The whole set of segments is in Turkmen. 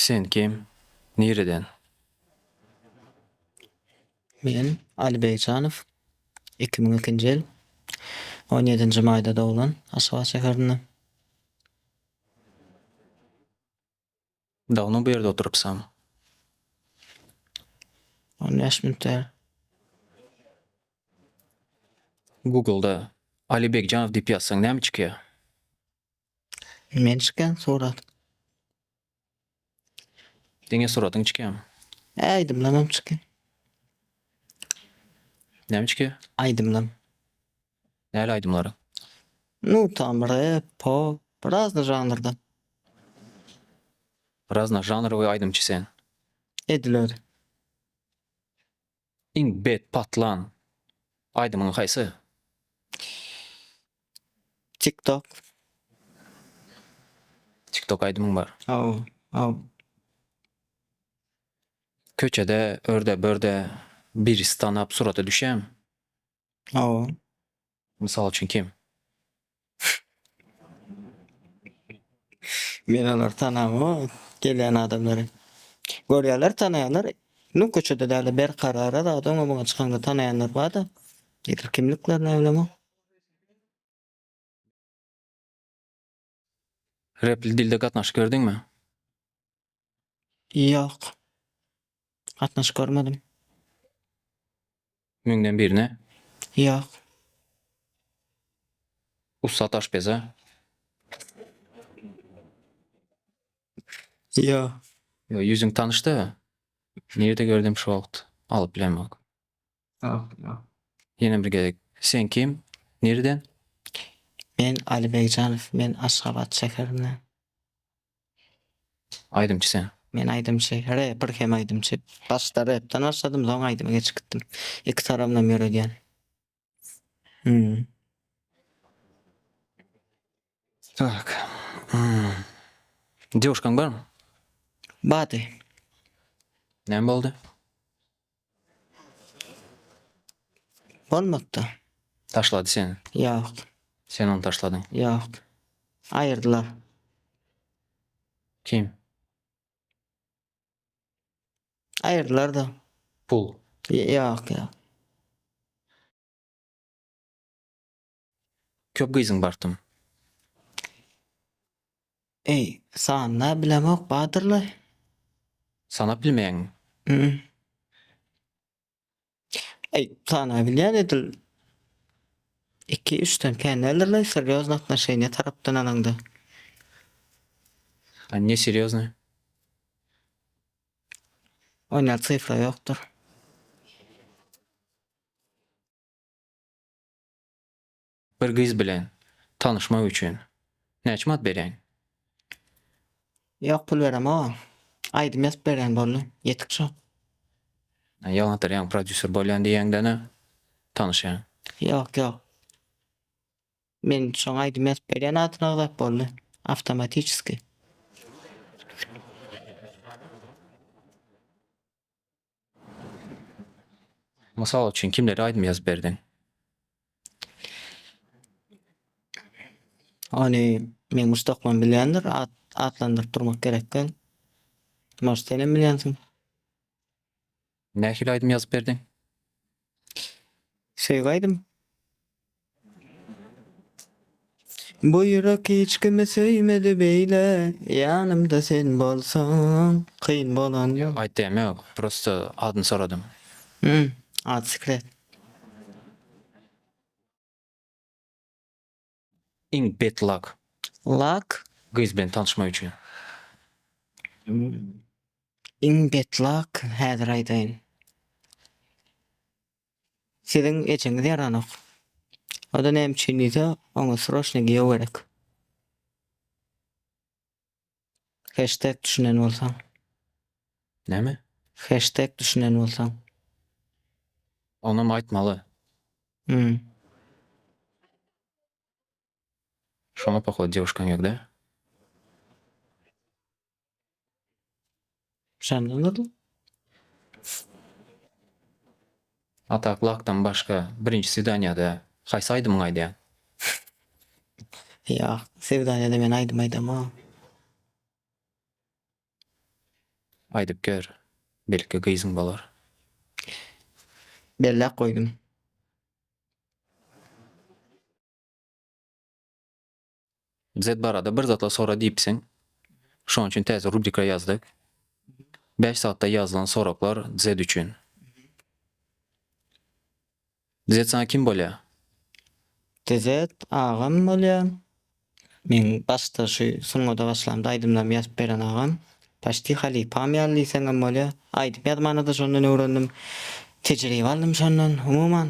Sen kim? Nireden? Men Aly Begjanow, 2002-nji ýyl, 17-nji maýda doglan, Aşgabat şäherinde. Dawno bu ýerde oturypsaň? 15 minut bäri. Google-da Aly Begjanow diýip ýazsaň näme çykýar? Men çykýan surat. Diňe suratyň çykýarmy? Aýdymlamam çykýar. Näme çykýar? Aýdymlam. Nähili aýdymlary? Nu tam rap, pop, razny žanrda. Razna žanrowy aýdymçy sen. Edil özi. Iň bet patlan aýdymyň haýsy? Tik tok. Tik tok aýdymyň bar. Hawa, hawa. Köçede örde-börde birisi tanap surata düşýämi? Hawa. Mysal üçin kim? Men olary tanamok, gelýän adamlary. Görýärler, tanaýarlar. Nu köçede däl-de Berkarara zat oňa muňa çykaňda tanaýanlar bar-da. Edil kimliklerini bilemok. Repli dilde gatnaşyk gördüňmi? Ýok. Gatnaşyk görmedim. Müňden birine? Ýok. Ussat aşpeze? Ýok. Ýok, ýüzüň tanyş-da. Nirede gördüm şu wagt alyp bilemok. Ýok, ýok. Ýene bir gezek. Sen kim? Nireden? Men Aly Begjanow, men Aşgabat şäherinden. Aýdymçy sen. Men aýdymçy, reper hem aýdymçy. Başda repden başladym, soň aýdyma geçip gitdim. Iki tarabynam ýöredýän. Hmm. Tak. Hmm. Dewuşkaň barmy? Bardy. Näme boldy? Bolmady-da. Taşlady seni. Ýok. Sen ony taşladyň. Ýok. Aýyrdylar. Kim? Aýyrdylar-da. Pul. Ýok, ýok. Köp gyzyň bartym. Eý, sanyna bilemok badyrlaý. Sanap bilmeýäňmi? Mm. Eý, sana bilýän edil iki-üçden kän däldirlaý, serýozny atnoşeniýa tarapdan alaňda. A ne serýozny? Oýnar syfra ýokdur. Bir gyz bilen tanyşmak üçin näçe manat berýäň? Ýok pul beremok. Aýdym ýazyp berýän boldy. Ýetik şo. Ýalan atarýaň prodýuser bolýan diýýäňdene tanyşýaň. Ýok ýok. Men şoňa aýdym ýazyp berýän adyny agzap boldy. Awtomatiçeski. Mysal üçin kimlere aýdym ýazyp berdiň? Ony meň muşdaklarym bilýändir, at atlandyryp durmak gerek däl. Может senem bilýänsiň. Nähili aýdym ýazyp berdiň? Söýgi aýdym. Bu ýürek hiç kimi söýmedi beýle, Ýanymda sen bolsaň, kyn bolan ýok. Aýt diýem ýok, prosto adyny soradym. Hum, ady sekret. Iň bet lak. Lak? Gyz bilen tanyşmak üçin. Iň bet lak, häzir aýdaýyn. Siziň ejeňiz ýaranok. O-da näme üçin diýse, oňa sroçny giýew gerek. Heştek düşünen bolsaň. Näme? Heştek düşünen bolsaň. Onam aýtmaly. Hmm. Şoňa pohodu dewuşkaň ýok da? Şondan durdy. A tak lakdan başga birinji swidaniýada haýsy aýdymyňy aýdýaň? Ýok, swidaniýada men aýdym aýdamok. Aýdyp gör, belki gyzyň bolar. Belläp goýdum. Zed barada bir zatlar sora diýipsiň. Şonuň üçin täze rubrika ýazdyk. Bäş sagatda ýazylan soraglar Zed üçin. Zed saňa kim bolýa? Zed agam bolýa. Meň başda şu sungata başlamda aýdymlarymy ýazyp beren agam. Paçti halypam ýaly diýseňem bolýa. Aýdym ýazmany-da şondan öwrendim. Tejribe aldym şondan. Umuman,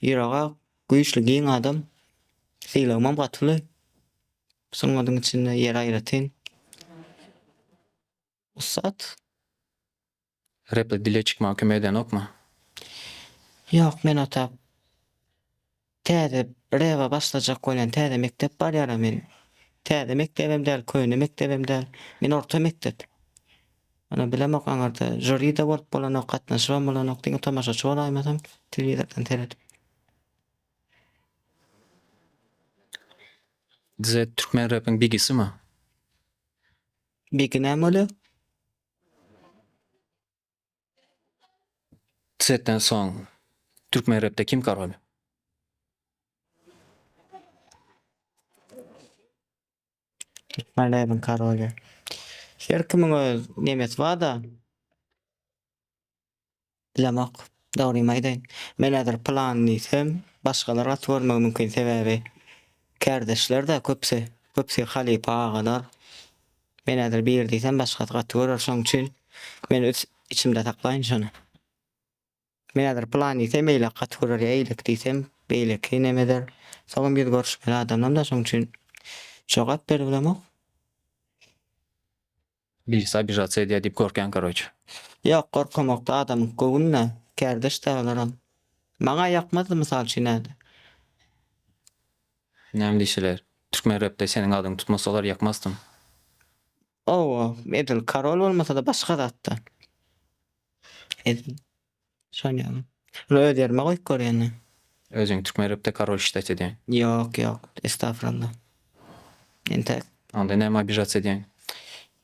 ýüregi ak, güýçli, giň adam. Sylagymam gaty uly. Sungatyň içinde ýeri aýratyn. Ussat. Repli dile çykmaga kömek edenokmy? Ýok men otap täze reba başlajak bolýan täze mekdep barýara men täze mekdebem däl köne mekdebem däl men orta mekdep ony bilemok aňyrda žuride bolup bolanok gatnaşybam bolanok diňe tomaşaçy bolaýmasam telewizordan seredip. Zed türkmen repiň bigisimi? Bigi näme bolýa? Setden soň türkmen repde kim korol? Türkmen rebiň koroly. Her kimiň öz nemesi barda. Bilemok. Dogrymy aýdaýyn. Men häzir pylany diýsem, başgalar gaty görmegi mümkin sebäbi kärdeşler-dä köpüsi. Köpüsi halypa agalar. Men häzir biri diýsem başgasy gaty görer şoň üçin men öz içimde saklaýyn şony. Men häzir pylany diýsem eýlek gaty görer ýa eýleki diýsem beýleki neme eder. Soňam ýüz görüşmeli adamlam-da şoň üçin jogap beribilemok. Birisi obijatsa edýär diýip gorkýaň karoç. Ýok gorkamokda adamyň göwnüne kärdeş daglaram maňa ýakmazdy mysal üçin häzir. Näme diýseler türkmen repde seniň adyňy tutmasalar ýakmazdym. Owo edil karol bolmasada başga zatda. Edil şon ýaly. Ony öz ýerime goýup görýän. Özüňi türkmen repde karol şitat edýäň. Ýok ýok estafurallah. Entäk. Onda näme obijatsa edýäň.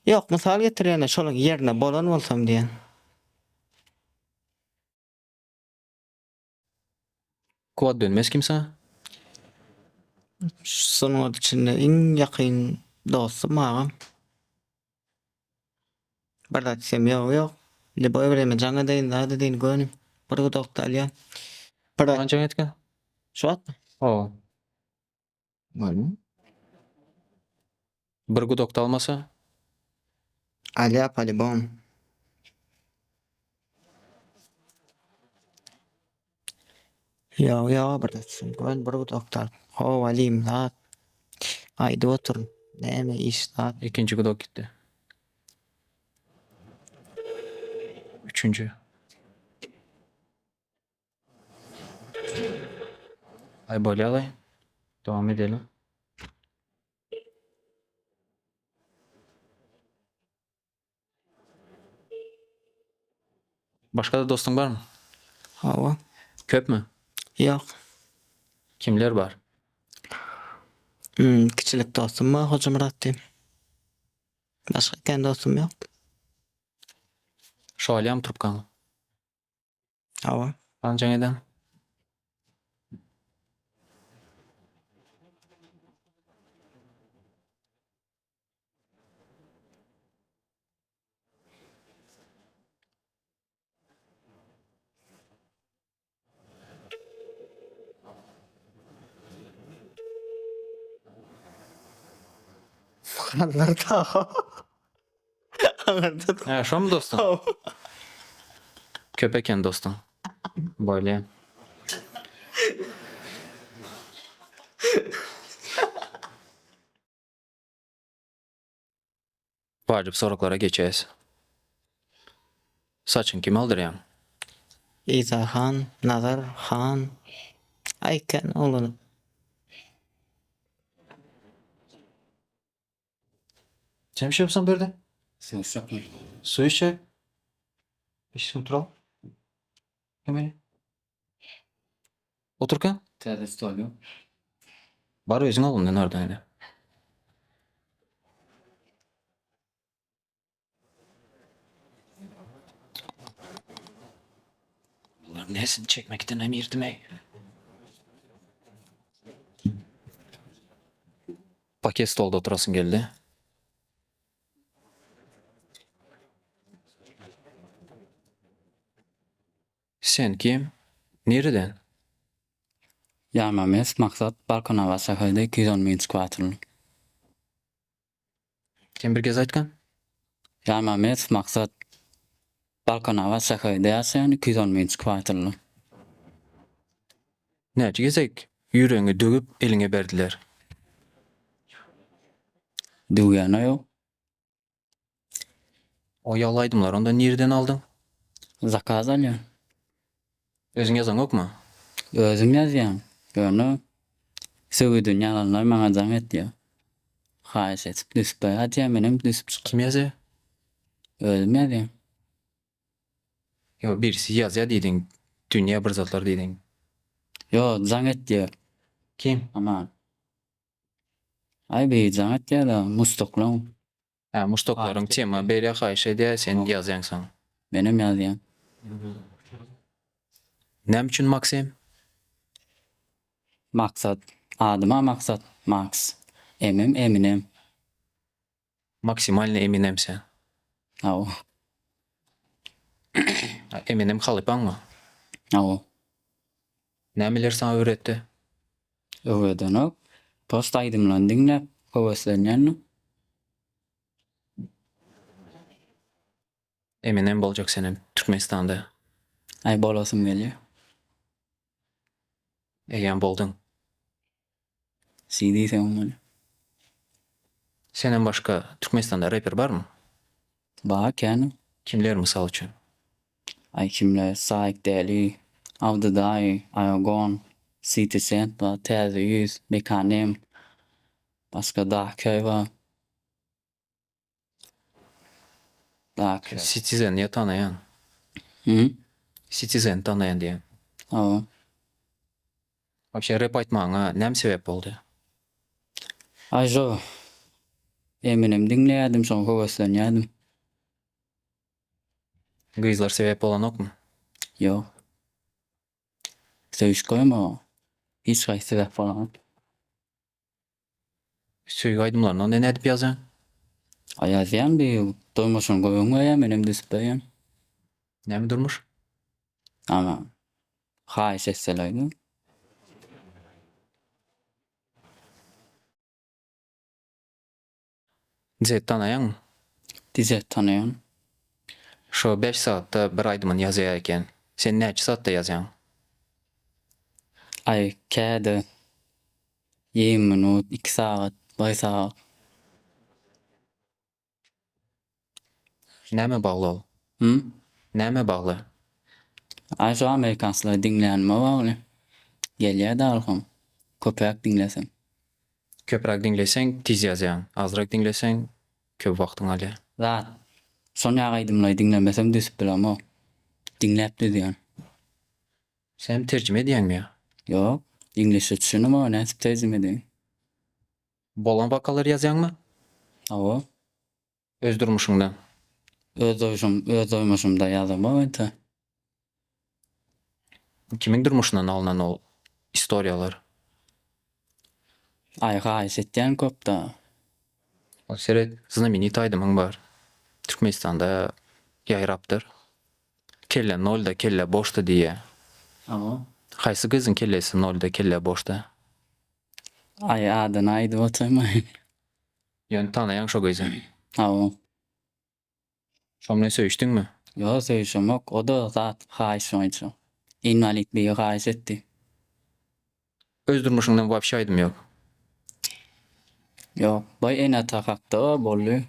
Ýok mysal getirýän şolaň ýerine bolan bolsam diýen. Kuwat dönmez kim saňa? Şu sungat içinde iň ýakyn dostum agam. Bir zat diýsem ýogy ýok. Lýuboý wremýa jaň edeýin zat edeýin göni bir gudokda alýan. Bir Maňa jaň etgin. Şu wagtmy? Hawa. Bolmy? Bir gudokda almasa? Alýa polibom. Ýok ýok bir zat diýsem göni bir gudokda alyp hawa alim zat aýdyp otur näme iş zat. Ikinji gudok gitdi. Üçünji. Aý bolýalaý. Dowam edeliň. Başga-da dostuň barmy? Hawa. Köpmi? Ýok. Kimler bar? Kiçilik dostum bar, Hojamyrat diýip. Başga kän dostum ýok. Şo alýamy trubkaňy? Hawa. Hany jaň eden? Aňyrda. Aňyrda. Hä, şomy dostuň? Köp eken dostuň. Bolýa. Wajyp soraglara geçäýs. Saçyňy kime aldyrýaň? Isa han, Nazar han, Aýken oglany. Sen bir şey yapsan bu ýerde? Suw içjekmi? Suw içjek. Içsin otural. Emeli. Oturka. Täze stol ýok. Bar özüň al ondan ardan ene. Aýdymlaryň näsini çekmekdenem irdim-eý. Paket stolda oturasyň geldi. Sen kim? Nireden? Ýarmames Maksat Balkanabat şäherde 210 müň kwartally. Sen bir gez aýtgyn. Ýarmames Maksat Balkanabat şäherde ýaşaýan 210 müň kwartally. Näçe gezek ýüregiňi döwüp eliňe berdiler? Döwýän-ä ýok. O ýagly aýdymlary onda nireden aldyň? Zakaz alýan. Özüň ýazaňokmy? Özüm ýazýan. Ýöne söwüdini ýazanlar maňa jaň etýär. Haýyş edip düzüp ber diýýär, menem düzüp çykarýan. Kim ýazýar? Özüm ýazýan. Ýo, birisi ýazýar diýdiň, dünýä bir zatlar diýdiň. Ýo, jaň etýär. Kim? Aman. Aý biri jaň etýär-de, muşdaklaň. Hä, muşdaklaryň tema berýär, haýyş edýär, sen ýazýaň soň. Menem ýazýan. Näme üçin Maksim? Maksat. Adyma Maksat, Maks. Emem Eminem. Maksimalnyý Eminem sen. Hawa. Eminem halypaňmy? Hawa. Nämeler saňa öwretdi? Öwredenok. Prosta aýdymlaryny diňläp höweslenýändim. Eminem boljak senem Türkmenistanda. Aý bolasym gelýär. Eýýäm bolduň. Şeý diýseňem bolýar. Senden başga Türkmenistanda reper barmy? Bar kän. Kimler mysal üçin? Aý kimler Saik Däli, Abdy daýy, Aragon, City Cent bar, Täze ýüz, Mekanem, başga Darköý bar. Darköý. Citizen ýa tanaýan. Hü? Citizen tanaýan diýýän. Hawa. Wapşe rep aýtmagyňa näme sebäp boldy? Aý şo Eminem diňleýärdim şoňa höweslenýärdim. Gyzlar sebäp bolanokmy? Ýok. Söýüşip goýamok. Hiç haýsy sebäp bolanok. Söýgi aýdymlaryny onda nädip ýazýaň? A ýazýan bir durmuşyny gürrüň berýär menem düzüp berýän. Näme durmuş? Ana haýyş etselerdi. Zed tanaýaňmy? Dizet tanaýan. Şo bäş sagatda bir aýdymyny ýazýa eken. Sen näçe saatda ýazýaň? Aý käde 20 minut, 2 sagat, 1 sagat. Nämä bagly ol? Hum? Nämä bagly? Aý şo amerikanslary diňlänime bagly. Gelýä dalham. Köpräk diňlesem. Köpräk diňleseň tiz ýazýaň, azrak diňleseň köp wagtyň alýar. Zat. Şon ýaly aýdymlary diňlemesem düzüp bilemok. Diňläp düzýän. Sen terjime edýäňmi ýa? Ýok. Iňlisçe düşünemok nädip terjime edeýin. Bolan wakalary ýazýaňmy? Hawa. Öz durmuşyňdan. Öz durmuşym, öz durmuşymda ýazamok entek. Kimiň durmuşyndan alnan ol istoriýalar? Aý haýyş etýän köp-da. Ol seret znamenit aýdymyň bar. Türkmenistanda ýaýrapdyr. Kelle nolda kelle boşda diýýä. Hawa. Haýsy gyzyň kellesi nolda kelle boşda? Aý adyny aýdyp oturmaýyn. Ýöne tanaýaň şo gyzy. Hawa. Şo bilen söýüşdiňmi? Ýok söýüşemok. O-da zat haýyş boýunça. Inwalid biri haýyş etdi. Öz durmuşyňdan wapşe aýdym ýok. Ýok. Bir ene-ata hakda bar boldy.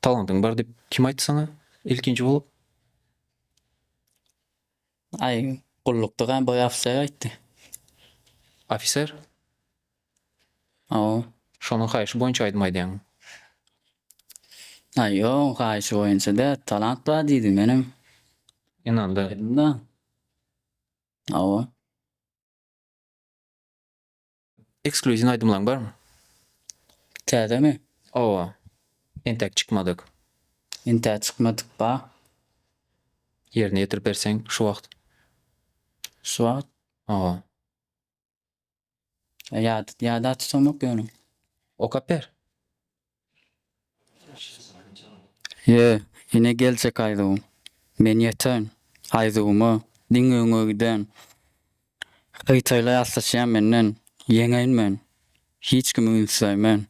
Talantyň bar diýip kim aýtdy saňa ilkinji bolup? Aý, gullukda bir ofiser aýtdy. Ofiser? Hawa. Şonuň haýyşy boýunça aýdym aýdýaňmy? Aý, ýok, haýyşy boýunça däl, talant bar diýdi, menem. Ynandy. Aýdym-da. Hawa. Eksklýuziw aýdymlaň barmy? Täzemi? Hawa. Entäk çykmadyk. Entä çykmadyk ba. Ýerine ýetirip berseň şu wagt. Şu wagt? Hawa. Ýat, ýada tutamok ýöne. Okap ber. Ýe, ine geljek aýduw. Men ýeten, aýduwyma, diňe öňe giden. Hytaýlar ýaslaşýar menden, ýeňeýin men. Hiç kimi ünsleýmen.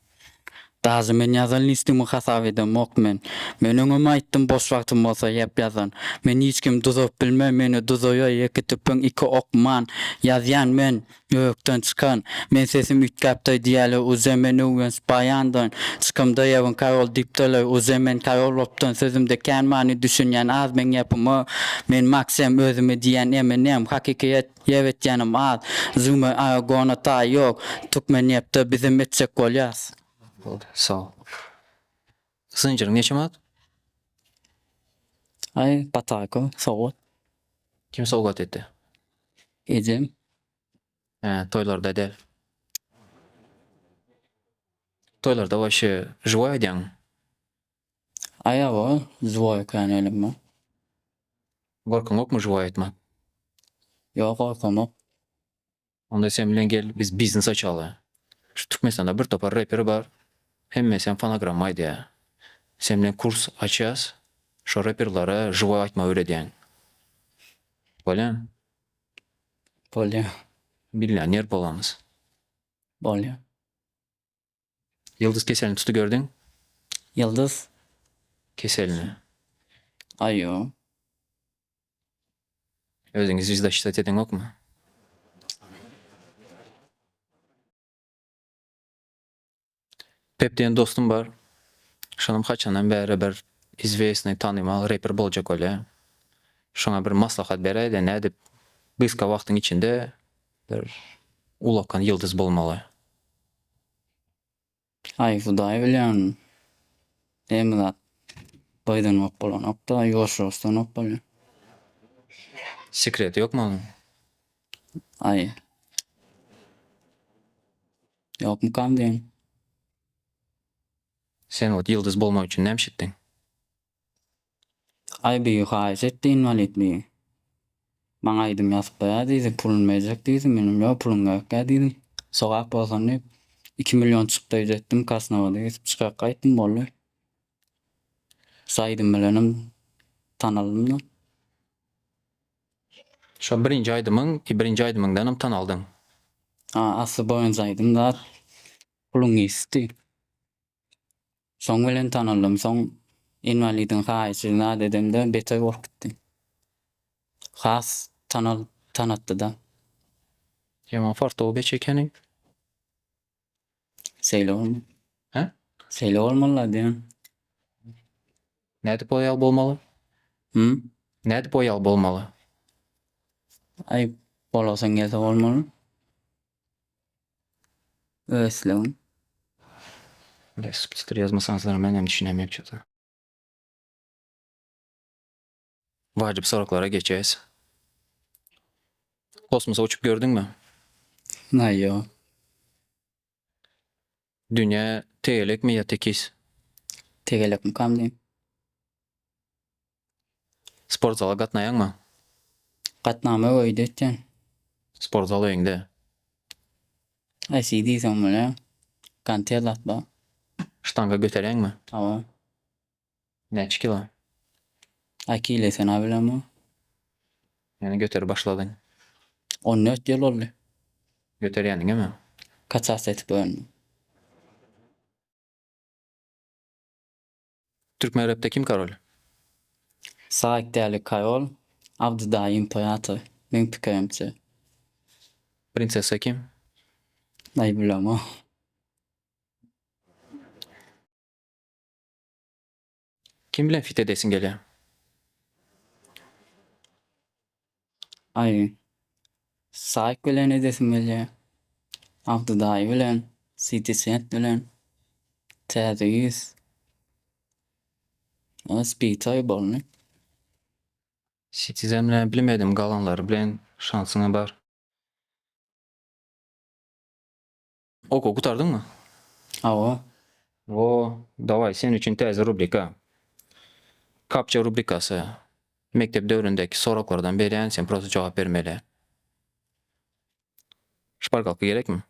Daže men ýazan listimi hasap edemok men. Men öňem aýtdym boş wagtym bolsa ýap ýazan. Men hiç kimi duzap bilmen meni duzaýa ýeke tüpeň iki ok man. Ýazýan men ýürekden çykan. Men sesim üýtgäpdir diýýäler uje men öwrenşip barýandyryn. Çykamda ýewin karol diýipdirler uje men karol bolupdyryn sözümde kän many düşünýän az meň ýapyma. Men Maksem özüme diýýän Eminem hakykyýet Ýer etýänem az. Züme argona taý ýok. Türkmen ýepde bizem etjek bolýas. Boldy sag bol. Zynjyryň neçe manat? Aý batarka sowgat. Kim sowgat etdi? Ejem. Hä toýlarda däl. Toýlarda waşe žiwoý aýdýaň. Aý hawa žiwoý kän elimde. Gorkaňokmy žiwoý aýtmak? Ýok gorkamok. Onda sen bilen gel biz biznes açaly. Şu Türkmenistanda bir topar reper bar. Hemmesem fonogramma aýdýar. Sen bilen kurs açýas. Şo reperlere žiwoý aýtmagy öwredýäň. Bolýamy? Bolýa. Millioner bolamyz. Bolýa. Ýyldyz keselini tuty gördüň? Ýyldyz. Keselini. Aý ýok. Özüňi zwizda şitat edeňokmy? Pep diýen dostum bar. Şonam haçandan bäri bir izwesnyý tanymal reper boljak bolýa. Şoňa bir maslahat beräýdä nädip gysga wagtyň içinde bir ulakan ýyldyz bolmaly. Aý hudaý bilýär ony. Hemme zat birden bolup bolanokda ýuwaş ýuwaşdan bolup bolýar. Sekreti ýokmy onuň? Aý. Ýokmykam diýen. Sen ot ýyldyz bolmak üçin näme iş etdiň? Aý biri haýyş etdi inwalid biri. Maňa aýdym ýazyp berä diýdi, puluny berjek diýdi, menem ýok puluň gerekýä diýdim. Sogap bolsun diýip, 2 million çykdaýjy etdim, Krasnowada kesip çykaryp gaýtdym boldy. Şu aýdym bilenem tanaldym-da. Şo birinji aýdymyň, birinji aýdymyňdanam tanaldyň. Ha, asly birinji aýdym zat puluň ýesdi. Şoň bilen tanaldym. Soň inwalidiň haýyşy zat edemde beter bolup gitdi. Has tanal tanatdy-da. Ýaman fartowy beç ekeniň. Şeýle bolmaly. Hä? Şeýle bolmaly-la diýen. Nädip o ýaly bolmaly? Hum? Nädip o ýaly bolmaly? Aý, bolasyň gelse bolmaly. Öz islegiň. Bile subtitr ýazmasaňyzlar menem düşünemok ço-to. Wajyp soraglara geçýäs. Kosmosa uçup gördüňmi? Aý, ýok. Dünýä tegelekmi ýa tekiz? Tegelekmikam diýen. Sport zala gatnaýaňmy? Gatnama öýde etýän. Sport zal öýüňde. Aý, şeý diýseň bolýa. Gantel zat bar. Ştanga göterýäňmi? Hawa. Näçe kilo? Aý, kilesini-ä bilemok. Ýöne göterip başladyň. 14 ýyl boldy. Göterýäniňemi? Kaças edip öwrendim. Türkmen repde kim korol? Saýk däli korol, Abdy daýy imperator. Meň pikirimçe. Prinsessa kim? Aý bilemok. Kim bilen fit edesiň gelýär? Aý, Saýk bilen edesim gelýär. Abdy daýy bilen, City Cent bilen, Täze ýüz. Spitoý boldy. Citizen bilen bilmedim, galanlary bilen şansyňa bar. Okuw gutardyňmy? Hawa. O, daway sen üçin täze rubrika. Kapça rubrikasy. Mekdep döwründäki soraglardan berýän, sen prosta jogap bermeli. Şpargalka gerekmi?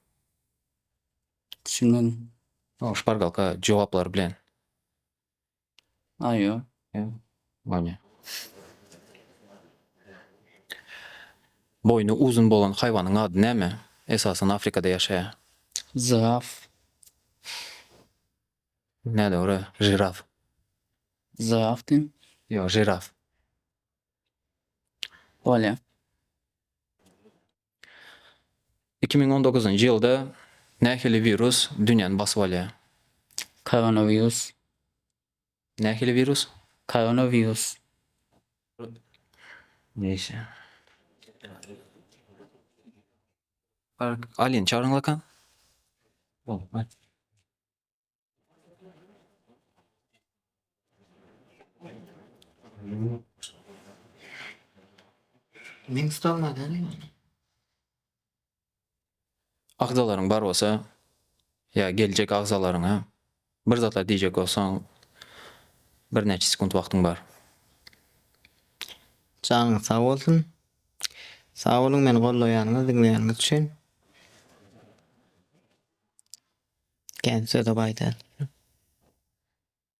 Düşünmedim. O şpargalka jogaplar bilen. Aý ýok. Bolýa. Boýny uzyn bolan haýwanyň ady näme? Esasan Afrikada ýaşaýar. Ziraf. Nädogry, žiraf. Ziraf diýim. Ýok, žiraf. Bolýa. 2019-njy ýylda nähili wirus dünýäni basyp alýar? Koronawirus. Nähili wirus? Koronawirus. Neýse. Alyny çagyryň lakan. Bol, Meň stoluma däl. Agzalaryň bar bolsa ýa geljek agzalaryňa bir zatlar diýjek bolsaň birnäçe sekunt wagtyň bar. Janyňyz sag bolsun. Sag boluň meni gollaýanyňyz, diňleýäniňiz üçin. Kän söze baý däl.